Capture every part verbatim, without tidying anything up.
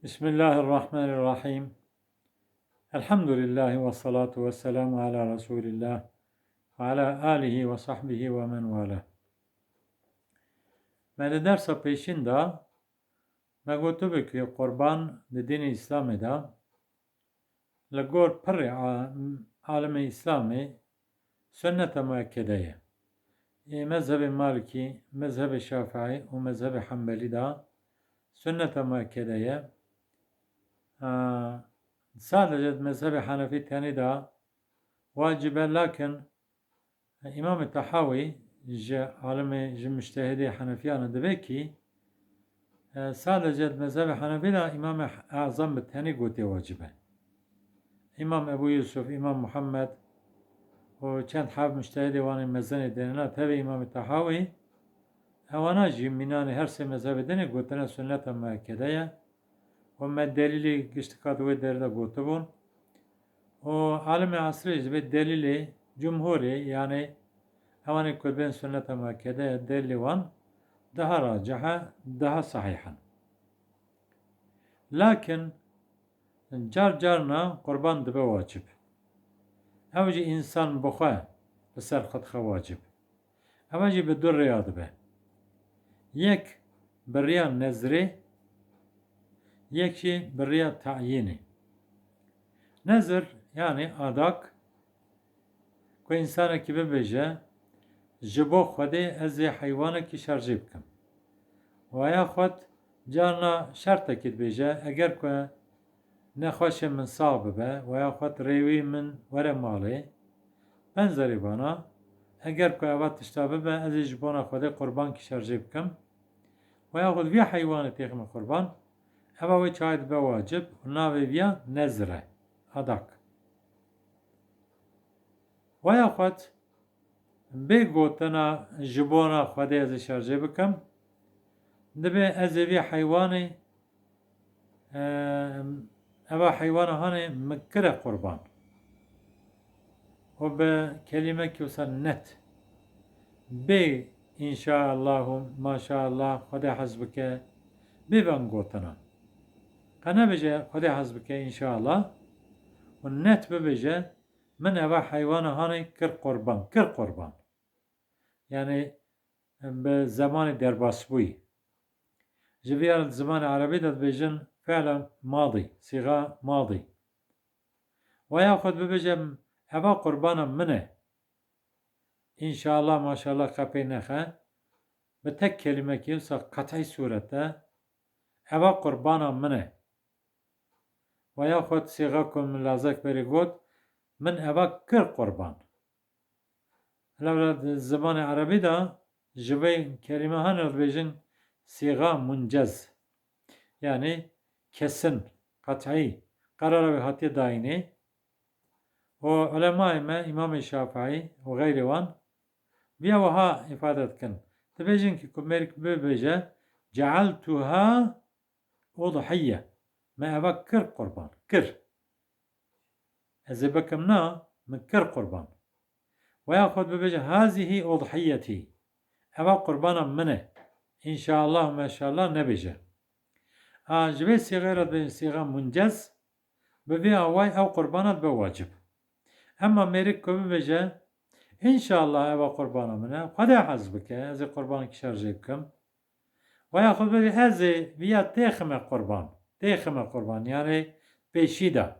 Bismillahirrahmanirrahim. Elhamdülillah ve salatu ve selamu ala Resulillah ve ala alihi ve sahbihi ve men wala. Me di dersa pêşîn de me gotibû ku qurban di dînê Îslamê de li gor pirê a-, alimê Îslamê sunneta muekkede ye. Ê mezhebê Malikî, mezhebê Şafîî û mezhebê Hembelî de sunneta muekkede ye. A, sadece mezhebê Henefî tenê de wacib e, lakin Îmamê Tehawî ji alimê, ji mujtehidê Henefiyan e, dibe kî, e, sadece di mezhebê Henefî de Îmamê Azam bi tenê gotiye wacib e. Îmam Ebû Yusuf, Îmam Muhammed û çend heb mujtehidê wan ê mezin ê dinê ne tevî Îmamê Tehawî, ewana jî mînanê her sê mezhebê dinê gotine sunneta muekkede ye. Û me delîlê giştika di wê derê de gotibûn. Û alimê esrê ji vê delîlê cumhurê, yanî ewanê ku bên sunneta muekkede ye, delîlê wan daha racih e, daha sahîh in. Lakin car carna qurban dibe wacib. Ew jî însan bi xwe li ser xwe dixe wacib. Ev jî bi du rêya dibe. Yek bi rêya nezrê, yek jî bi rêya tayînê. Nezir, yanî adak, ku însanekî bibêje, ji bo Xwedê ez ê heywanekî şerjê bikim. Wa yaxud carna şertekî dibêje, eger ku nexweşê min sax bibe, wa yaxud rêwî min were malê, benzerê vana, eger ku eva tişta bibe, ez ê ji bona Xwedê qurbankî şerjê bikim. Wa yaxud vî heywanê têxime qurban, eva wê çaxê dibe wacib û navê viya nezir e, adak. Wa yaxud bê gotina ji bona Xwedê ez ê şerjê bikim, dibe ez ê vî heywanê, e, eva heywana hanê min kire qurban. Û bi kelîmekî wisa net. Bê înşaallah û maşaallah Xwedê hez bike, bê van gotina. Qe nebêje Xwedê hez bike înşaallah û net bibêje, min eva heywana hanê kir qurban, kir qurban. Yanî bi zemanê derbasbûyî. Ji vî ya re di zimanê erebî de dibêjin fi'la madî, sîxa madî. Wa yaxud bibêje eva qurbana min e. Înşallah, maşallah qe pê nexe. Bi tek kelîmekî wisa qet'î sûret de eva qurbana min e. Wa yaxud sîxa ku min lazek berê got, min eva kir qurban. Lewra di zimanê erebî de ji vê kelîme hene dibêjin sîxa muncez. Yanî kesin, qet'î, qerara wê hatiye dayînê. Û ulemayê me, Îmamê Şafîî û xeyrê wan, viya wiha îfade dikin. Dibêjin ki ku mêrik bibêje, cealtuha udhiye. Me eva kir qurban. Kir. Ez ê bikim na, min kir qurban. Wa yaxud bibêje, hazihî udhiyetî. Eva qurbana min e. Înşallah û meşallah nebêje. A, ji vê sîxê re dibêjin sîxa muncez, bi vê awayî ew qurbana dibe wacib. Emma mêrik ku bibêje, înşallah eva qurbana min e, Xwedê hez bike, ez ê qurbankî şerjê bikim. Wa yaxud bibê ez ê viya têxime qurban. Têxime qurban, yanî pêşî de.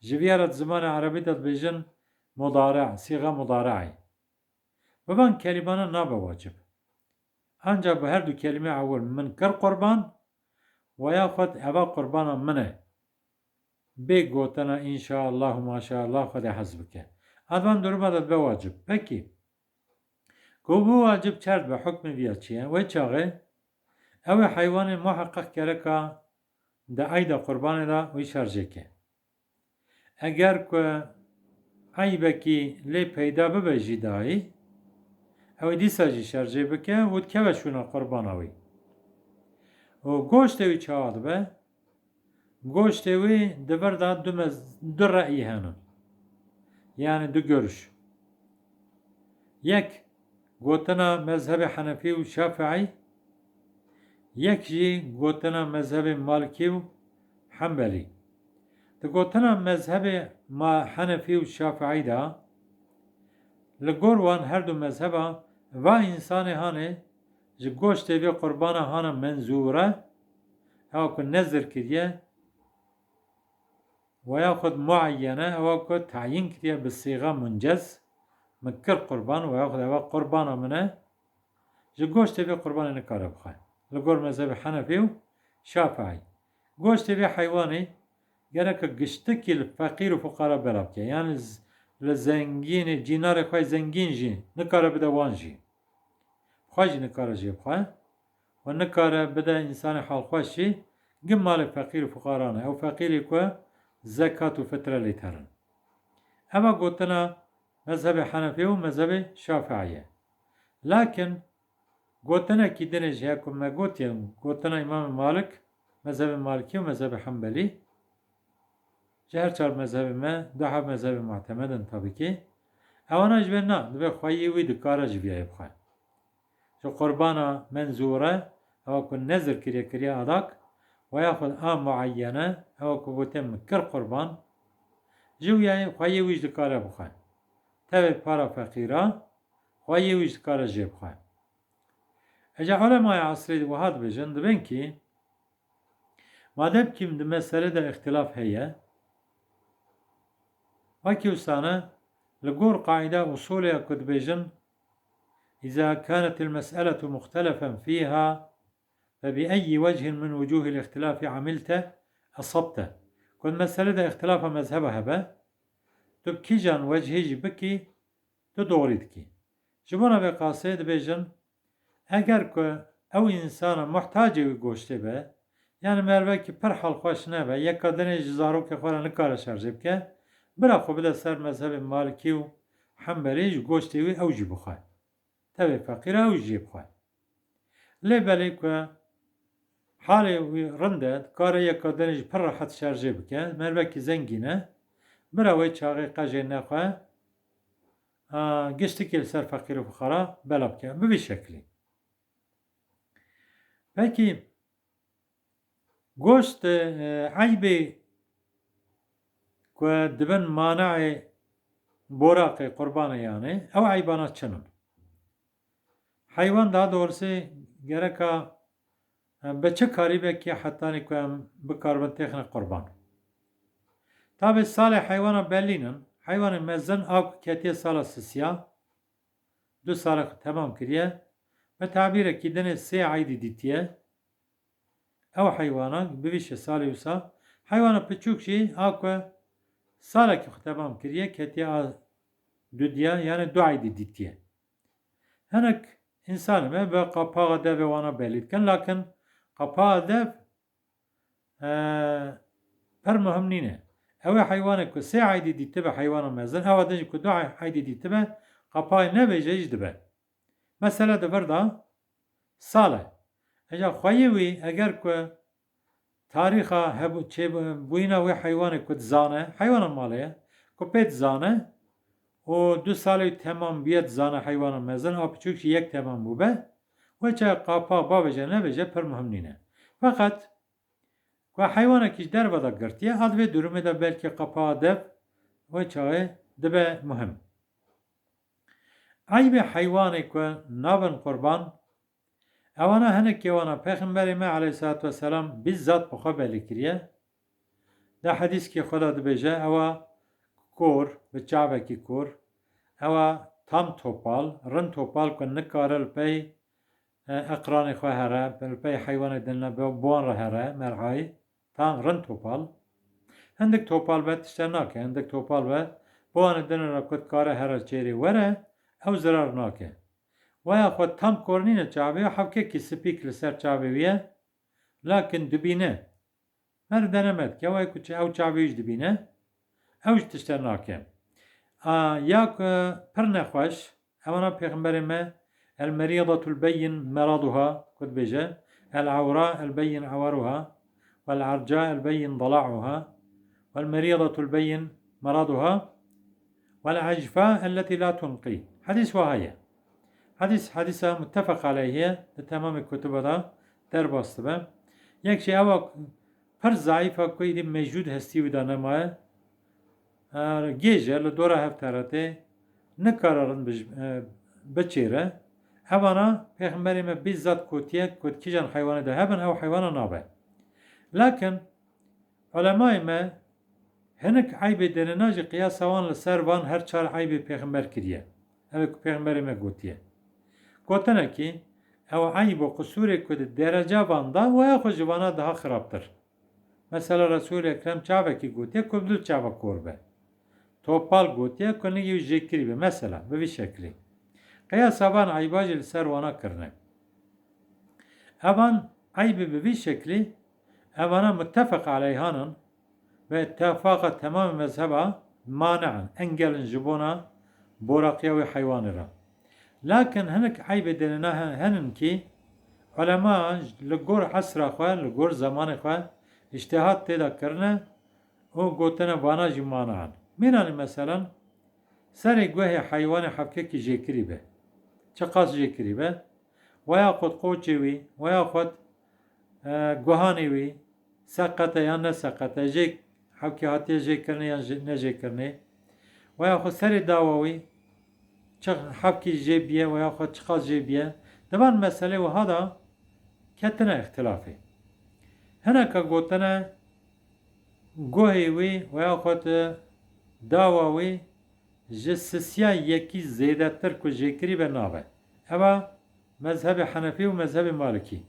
Ji viya re di zimanê erebî de dibêjin mudare, sîxa mudare'ê. Bi van kelîmana nabe wacib. Ancak bi her du kelîmê ewil min kir qurban, wa yaxud eva qurbana min e. Bê gotina înşaallah û maşaallah Xwedê hez bike. A di van duruma de dibe wacib. Pekî. Ku bi wacib çer dibe, hukmê viya çi ye? Wê çaxê ew ê heywanê muheqeq gereka di eyda qurbanê de wî şerjê ke. Eger ku eybekî lê peyda bibe jî dayî, ew ê dîsa jî şerjê bike û dikeve şûna qurbana wî. Û goştê wî çawa dibe? Goştê wî di vir de du mez-, du re'yî hene. Yanî du görüş. Yek gotina mezhebê Henefî û Şafîî, yek jî gotina mezhebê Malikî û Hembelî. Di gotina mezhebê ma Henefî û Şafiî de, li gor wan her du mezheba, va însanê hanê ji goştê vê qurbana hana menzûre, ewa ku nezir kiriye, we ya xwe mueyyene, ewa ku tayîn kiriye bi sîxa muncez, min kir qurban, we ya xwe ewa qurbana min e, ji goştê vê qurbanê nikare bixwe. Li gor mezhebê Henefî û Şafiî. Goştê vê heywanê gereke giştikî li feqîr û fuqara bela bike. Yani z-, li zengînê, cînarê xwe zengîn jî nikare bide wan jî. Xwe jî nikare jê bixwe. Û nikare bide însanê halxweş jî, gim malê feqîr û fuqaran e. Ew feqîrê ku zekat û fitre lê terin. Eva gotina mezhebê Henefî û mezhebê Şafiî ye. Lakin gotinekî din jî heye ku me gotiye, gotina Îmamê Malik, mezhebê Malikî û mezhebê Hembelî. Ji her çar mezhebê me, du heb mezhebê mutemed in tabî kî. Ewana ji vê na, divê xweyê wî dikare ji viyayê bixwe. Ji qurbana menzûre, ewa ku nezir kiriye, kiriye adak, we ya xwe a mueyyene, ewa ku gotiye min kir qurban, ji wiyayê xweyê wî jî dikare bixwe. Tevê para feqîra, xweyê wî jî dikare jê bixwe. Eca ulemaya esrê wiha dibêjin, dibên kî, madem kî di meselê de îxtilaf heye, wekî wisa ne, li gor qaîda usulê ya ku dibêjin, إذا كانت المسألة مختلفا فيها فبأي وجه من وجوه الاختلاف عملت أصبت. Ku di meselê de îxtilafa mezheba hebe, tu bi kîjan wechê jî bikî, tu doğrî dikî. Ji bona vê qasê dibêjin, eger ku ew însana muhtacê wî goştê be, yani mervekî pir halxweş nebe, yeka dinê ji zarokê xwe re nikare şerjê bike, bira xwe bide ser mezhebê Malikî û Hembelî, ji goştê wî ew jî bixwe. Tevê feqîra ew jî bixwe. Lê belê ku halê wî rind e, dikare yeka dinê jî pir rehet şerjê bike, mervekî zengîn e, bira wê çaxê qejê nexwe, a, giştikê li ser feqîr û fuqara bela bike. Bi vî şeklî. Pekî, goşt, e, eybê ku dibin manayê boraqê qurbanê yanê, ew eybana çi ne? Heywan daha doğrusu gereka, e, bi çi karî be ki hetanî ku em bikaribin têxine qurban? Tabi salê heywana bellî nin. Heywanê mezin a ku ketiye sala sisiya, du salê xwe temam kiriye, bi tabîrekî dinê sê eydî dîtiye. Ew heywana bi vî şe salê wisa, heywana piçûk jî a ku salekî xwe temam kiriye, ketiye a dudiya, yani du eydî dîtiye. Hinek însanê me bi qapaxa devê wana belî dikin, lakin qapaxa dev, e, pir muhim nîne. Ew ê heywanê ku sê eydî dîtibe heywana mezin, ewa din jî ku du eydî dîtibe, qapaxê nebêje jî dibe. Mesele di vir de sal e. Eca xweyê wî eger ku tarîxa hebû-, çêbûyîna wê heywanê ku dizane, heywana malê ye, ku pê dizane û du salê wî temam bûye dizane heywana mezin, a piçûk jî yek temam bûbe, wê çaxê qapa bavêje nebêje pir muhim nîne. Feqet ku heywanekî ji derve de girtiye, a di vê durumê de belkî qapa dev wê çaxê dibe muhim. Eybê heywanê ku nabin qurban, ewana hinekê wana Pêxemberê me aleyhissalatu vesselam bizzat bi xwe belê kiriye. Di hedîskê xwe de dibêje, ewa kor, bi çavekî kor, ewa tam topal, rind topal ku nikare li pey, e, eqranê xwe here, li pey heywanê din ne, bi, bi wan re here, merayî. Tam rind topal. Hindik topal be tişte nake. Hindik topal be, bi wanê din re ku dikare here çêrê were, ew zirar nake. Waya xwe tam kor nîne çavê, hewkekî spîk li ser çavê wî ye, lakin dibîne. Mer deneme dike, waya ku çi-, ew çavê wî jî dibîne, ew jî tişte nake. A, ya ku pir nexweş, Ewana Pêxemberê me, "El-merîdatul beyyin meraduha", ku dibêje, "El-ewra el-beyyin ewaruha, vel-erca el-beyyin dala'uha, vel-merîdatul beyyin meraduha, vel-ecfa elletî la tunqî." Hedîs wiha ye. Hedîs, hedîsa muttefeq aleyh ye, di temamê kutuba de derbas dibe. Yek jî ewa pir zeîf e ku êdî mewcûd hestî wî de nemaye. E, gêj e, li dora hev teretê, nikare rind bij-, e, biçêre. Evana Pêxemberê me bîzat gotiye ku di kîjan heywanê de hebin, ew heywana nabe. Lakin ulemayê me hinek eybê denêna jî qiyasa wan li ser van her çar eybê Pêxember kiriye. Ew ê ku Pêxemberê me gotiye. Gotinekî, ew eyb û qisûrê ku di dereca van de, weya xwe ji vana daha xirabtir. Mesela Resûlê Ekrem çavekî gotiye ku bi du çava kor be. Topal gotiye ku nigî wî jêkirî be. Mesela, bi vî şeklî. Qiyasa van eyba jî li ser wana kirine. Evan eybê bi vî şeklî, evana muttefeq aleyhan in ve ittifaqa temamê mezheba mani in, engel in ji bona boraqiya wê heywanê re. Lakin hinek eybê denêna he-, henin kî ulema li gor esra xwe, li gor zemanê xwe îctihad tê de kirine û gotine vana jî mani in. Mînanî meselan, serê guhê heywanê hevkekî jêkirî be. Çiqas jêkirî be? Weya xwed qoçê wî, weya xwed, e, guhanê wî, seqet e yan ne seqet e, jê hevkê hatiye jêkirinê yan jê-, ne jêkirinê. Weya xwed serê dawa wî, çi hevkî jê biye, weya xwed çiqas jê biye. Di van meselê wiha de ketine îxtilafê. Hineka gotine, guhê wî weya xwed dawa wî ji sisiya yekî zêdetir ku jêkirî be nabe. Eva mezhebê Henefî û mezhebê Malikî.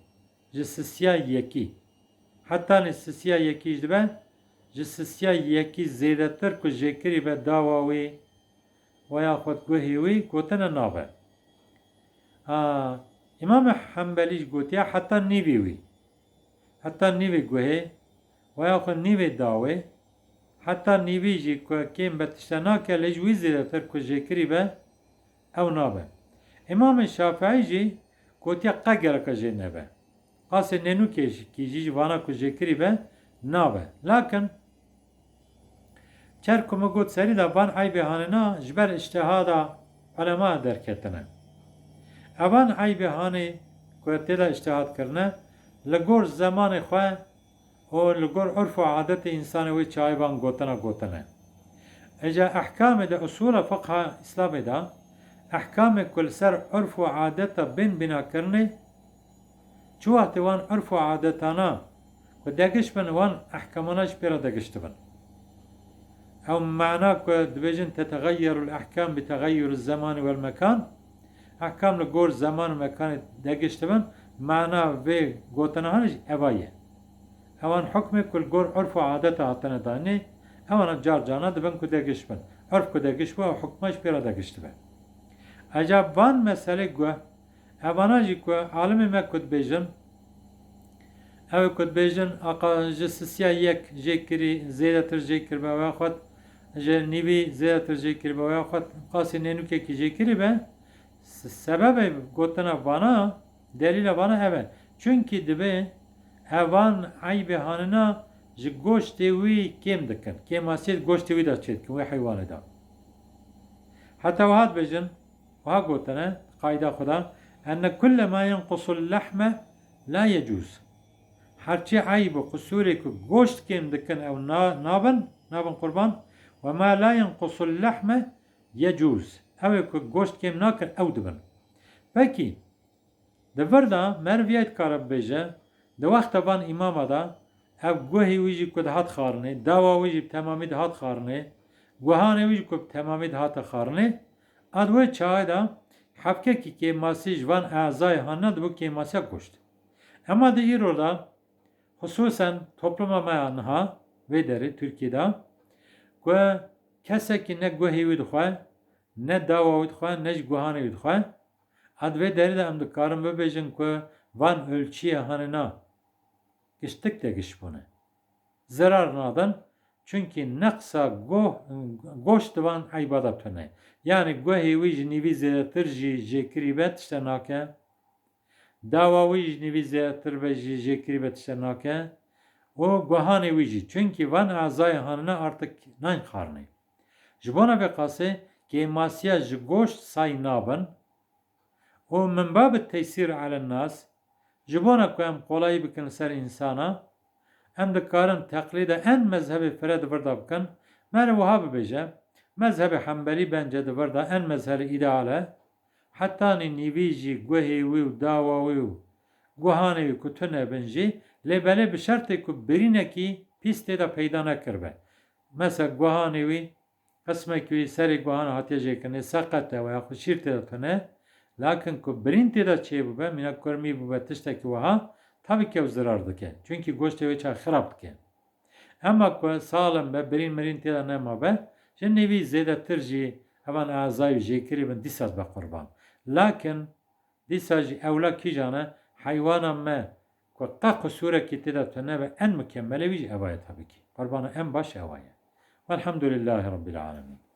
Ji sisiya yekî. Hetanî sisiya yekî jî dibe, ji sisiya yekî zêdetir ku jêkirî be dawa wî weya xwed guhê wî gotine nabe. A, Îmamê Hembelî jî gotiye heta nîvê wî. Heta nîvê guhê, weya xwe nîvê dawê, heta nîvî jî ku kêm be tişte nake, lê ji wî zêdetir ku jêkirî be, ew nabe. Îmamê Şafîî jî gotiye qe gereke jê nebe. Qasê nênûkê jî, kî jî ji vana ku jêkirî be, nabe. Lakin, çer ku min got serî de van eybê hanêna ji ber îctihada ulema derketine. Evan eybê hanê ku tê de îctihad kirine, li gor zemanê xwe û li gor urf û adetê însanê wê çaxê van gotina gotine. Îca ehkamê di usûla fiqha Îslamê de, ehkamê ku li ser urf û adeta bên bîna kirinê, çi wextê wan urf û adetana ku degiş bin, wan ehkamana jî pê re degiş dibin. Ew mana ku dibêjin, "Tetegayyerul ehkam bi tegayyuriz zemani vel mekan", ehkam li gor zeman û mekanê degiş dibin, mana vê gotina hanê jî eva ye. Ewan hukmê ku li gor urf û adeta hatine danê, ewana car carna dibin ku degiş bin. Urf ku degiş bû, ew hukma jî pê re degiş dibe. Ecab van meselê guh, evana jî ku alimê me ku dibêjin, ew ê ku dibêjin, aqa ji sisiya yek jê kirî, zêdetir jê kiribe, weya xwed ji nîvî zêdetir jê kiribe, weya xwed qasî nênûkekî jê kirîbe, se-, sebebê gotina vana, delîla vana ev e. Çunkî dibê evan eybê hanina ji goştê wî kêm dikin. Kêmasiyê goştê wî de çêdikin, wê heywanê de. Heta wiha dibêjin, wiha gotine, qayda xwe de, "Enne kulle ma yenqusul lehme la yecûz." Herçî eyb û qusûrê ku goşt kêm dikin ew na-, nabin, nabin qurban. "Ve ma la yenqusul lehme yecûz." Ew ê ku goşt kêm nakin ew dibin. Pekî, di vir de meriv ya dikare bibêje, di wexta van îmama de, ev guhê wî jî ku dihat xarinê, dawa wî jî bi temamî dihat xarinê, guhanê wî jî ku bi temamî dihate xarinê, a di wê çaxê de hevkekî kêmasî ji van ezayê hanina dibû kêmasiya goşt. Ema di îro de, xisûsen topluma me ya niha, vê derê Tirkiyê de, ku kesekî ne guhê wî dixwe, ne dawa wî dixwe, ne jî guhanê wî dixwe, a di vê derê de em dikarin bibêjin ku van ölçüyê hanê na giştik de giş bûne. Zerar nadin, çunkî neqsa goh-, goşt di van eyba de tune. Yanî guhê wî ji nîvî zêdetir jî jêkirî be tişte nake. Dawa wî ji nîvî zêdetir be jî jêkirî be tişte nake. Û guhanê wî jî. Çunkî van ezayê hanine artık nayên xarinê. Ji bona vê qasê kêmasiya ji goşt say nabin. Û min babit tesîr elen nas, ji bona ku em qolayî bikin li ser însana, Em dikarin teqlîda en mezhebê fire di vir de bikin. Mere wiha bibêje, mezhebê Hembelî bence di vir de en mezhebê îdeal e. Hetanî nîvî jî guhê wî û dawa wî û guhanê wî ku tune bin jî, lê belê bi şertê ku birînekî pîs tê de peyda nekiribe. Mesela guhanê wî qismekî wî serê guhana hatiye jêkirinê, seqet e veya xwe şîr tê de tune, lakin ku birîn tê de çêbûbe, mîna kurmî bûbe, tiştekî wiha, tabii ki ew zirar dike. Çunkî goştê wê çawa xirab dike. Ema ku salim be, birîn mirîn tê de nemabe, ji nîvî zêdetir jî evan ezayî jêkirî bin, dîsa dibe qurban. Lakin dîsa jî ewla kîjan e? Heywana me ku qe qusûrekî tê de tune be, en mukemmelê wî jî eva ye tabii ki. Qurbana en baş ewa ye. Welhamdulillahî Rabbil Alemîn.